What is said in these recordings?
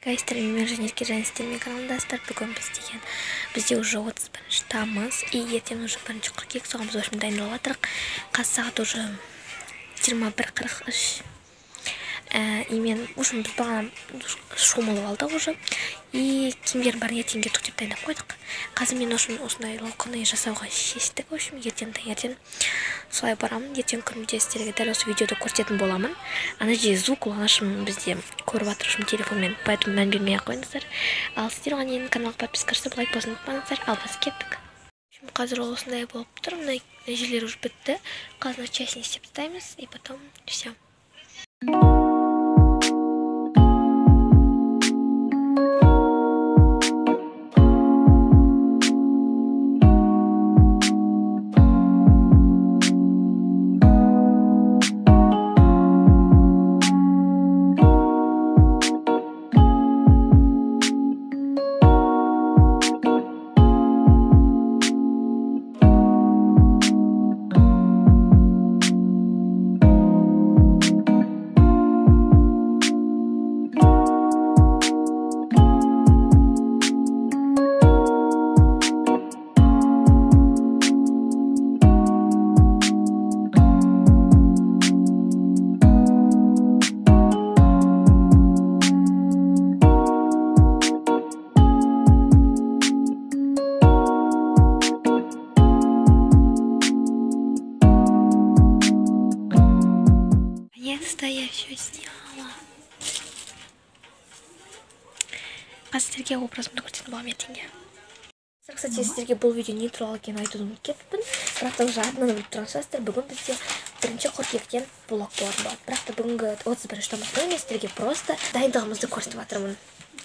Guys, мен Жанерке және сіздермен каналындасыздар. Бүгін біз деген бізде уже 31 тамыз и ертең уже 1 қыркүйек, соған біз в общем дайындалып жатырық. Қазір сағат уже 21:43. И мен, в общем, біз бағана шомылып алдық уже. И киімдердің бәрін ертеңге түктеп дайындап қойдық. Қазір мен осындай локоны жасауға шештік. В общем, ертең таңертең солай барамын. Ертең күнде сіздерге дәл осы видеода көрсететін боламын. Ана жерде звук уланышым бізде көріп жатыр үшін телефонмен, поэтому мән бермей ақ қойыңыздар. Ал сіздер оған дейін каналға подписка жасап, лайк басуды ұмытпаңыздар. Ал біз кеттік. Қазір ол осындай болып тұр. Мына жерлер уже бітті. Қазір часть не істеп тастаймыз и потом все. Я все сделала. Қазір сіздерге образымды көрсететін боламын ертеңге. Кстати, сіздерге бұл видео не туралы екенін айтуды ұмытып кетіппін. Бірақ та уже атынан біліп тұрған шығарсыздар. Бүгін бізде 1 қыркүйектен влог болатын болады. Бірақ та бүгінгі 31 тамыз күні мен сіздерге просто дайындығымызды көрсетіп жатырмын.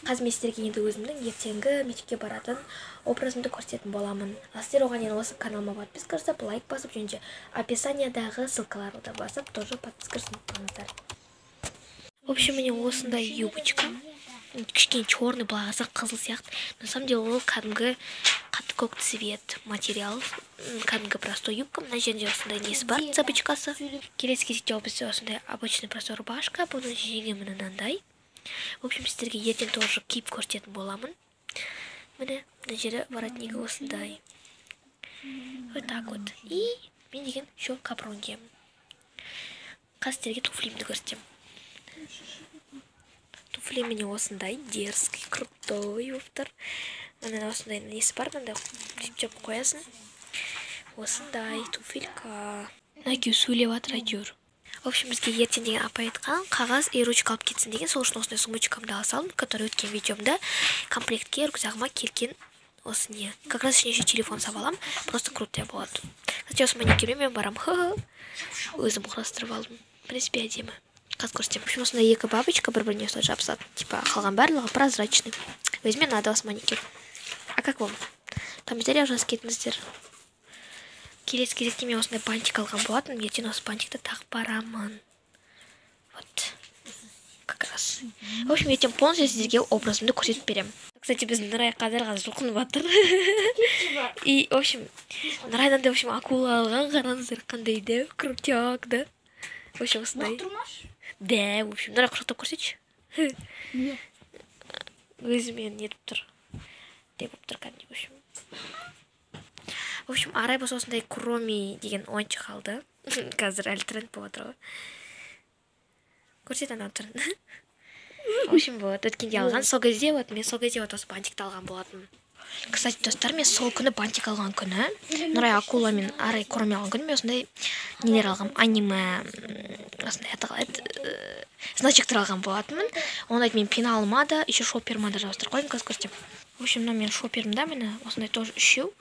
Қазір мен сіздерге енді өзімнің ертеңгі мектепке баратын образымды көрсететін боламын. Ал сіздер оған дейін осы каналыма подписка жасап, лайк басып, және де описаниядағы ссылкаларды басып, тоже подписка жасап ұмытпаңыздар. В общем, міне осындай юбочка. Кішкене черный, былай қарасаң қызыл сияқты. На самом деле ол кәдімгі қатты көк цвет материал, кәдімгі простой юбка. Мына жерінде осындай несі бар, цепочкасы. Келесі кезекте ол бізде осындай обычный простой рубашка, бұның жеңі міне мынандай. В общем, сіздерге ертең тоже киіп көрсететін боламын. Міне, мына жері воротнигі осындай. Вот так вот. И мен деген еще капрон киемін. Қазір сіздерге туфлимді көрсетемін. Туфли міне осындай дерзкий, крутой болып тұр. Міне осындай несі бар, мындай сөйтіп қоясың. Осындай туфелька. Мына екеуі сөйлеп жатыр әйтеуір. В общем, бізге ертең деген апай айтқан қағаз и ручка алып кетсін деген, сол үшін осындай сумочкамды ала салдым, который өткен видеомда комплектке рюкзагыма келген осы не. Как раз ішіне еще телефон салып аламын, просто крутая болады. Кстати, осы маникюрмен мен барамын. Өзім құрастырып алдым. В принципе, әдемі. Қазір көрсетемін. В общем, осындай екі бабочка бір-біріне осылай жабысады. Типа, қалған барлығы прозрачный. Өзіме ұнады осы маникюр. А как вам? Комментарий жазып кетіңіздер. Келесі кезекте мен осындай бантик алған болатынмын. Ертең осы бантикті тағып барамын. Вот. Как раз. В общем, ертең полностью сіздерге образымды көрсетіп беремін. Кстати, біздің Нұрай қазір жұлқынып жатыр. И, в общем, Нұрайдан да, в общем, акула алған, қараңыздар, қандай да, крутяк, да. В общем, осындай. Да, в общем, Нұрай құшақтап көрсетші. Өзімен нетіп тұр. Деп болып тұр кәдімгідей, в общем. В общем, Арай болса осындай Куроми деген ойыншық алды. Қазір әлі тренд болып жатыр ғой. Көрсет анау түрін. В общем, вот, өткенде алған. Сол кезде, вот, мен сол кезде вот осы бантикті алған болатынмын. Кстати, достар, мен сол күні бантик алған күні, Нұрай акула мен Арай Куроми алған күні мен осындай нелер алғам, аниме, осындай аты қалай еді, значоктар алған болатынмын. Оны мен пеналыма да, еще шоперыма да жабыстырып қойдым, қазір көрсетемін. В общем, мына менің шоперімда, міне осындай тоже үшеу,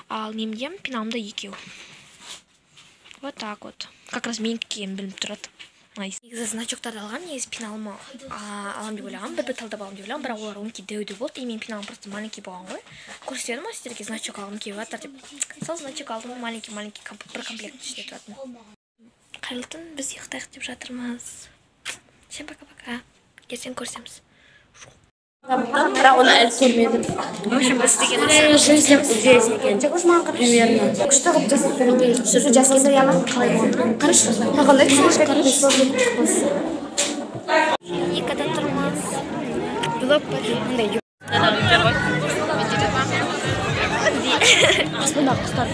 ал немде пеналымда екеу. Вот так вот. Как раз менікі екені білініп тұрады. Негізі значоктарды алған, негізі пеналыма алам деп ойлағанмын, бір-бір талдап алам деп ойлағанмын, бірақ олар өңкей дәу-дәу болды, и менің пеналым просто маленький болған ғой. Көрсетедім ғой сіздерге значок алғым келіп жатыр деп. Сол значок алдым, маленький-маленький бір комплект ішінде тұратын. Қайырлы түн, біз ұйықтайық деп жатырмыз. Всем пока-пока. Ертең көрісеміз. Бірақ оны әлі көрмедім. В общем, біз деген Жизнь здесь екен. Примерно. Күшті қылып жасап берген. Қалай болды? Қарашы, маған. Клиникада тұрмыз. Блог па? Мындай. Аспандағы құстар.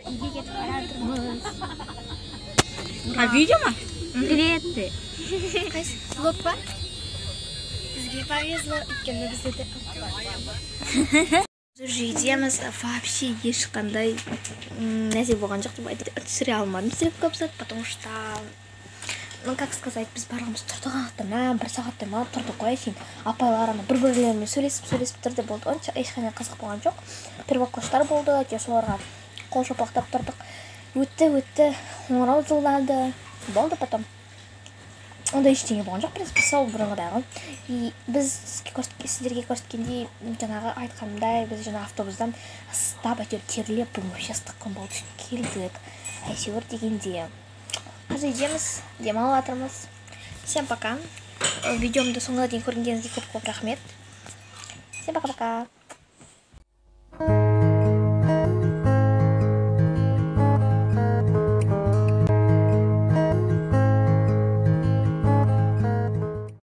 Үйге кетіп бара жатырмыз. А видео ма? Привет. Қайсы? Блог па? Бізге повезло, өйткені бізде де үйдеміз. Вообще ешқандай нәрсе болған жоқ деп айтып түсіре алмадым сіздерге көп зат, потому что, ну, как сказать, біз барлығымыз тұрдық ана, мә, бір сағаттай ма тұрдық қой әшейін. Апайлар ана бір бірлерімен сөйлесіп сөйлесіп тұрды, болды. Онша ешқандай қызық болған жоқ. Первокурстар болды, әйтеуір соларға қол шапалақтап тұрдық. Өтті, өтті, қоңырау зылдады, болды. Потом ондай ештеңе болған жоқ, в принципе, сол бұрынғыдай ғой. И біз сіздерге көрсеткендей, жаңағы айтқанымдай, біз жаңа автобустан ыстап, әйтеуір терлеп, бүгін вообще ыстық күн болды, сөйтіп келдік әйтеуір дегенде. Қазір үйдеміз, демалып жатырмыз. Всем пока. Видеомды соңына дейін көргендеріңізге көп көп рахмет. Всем пока пока.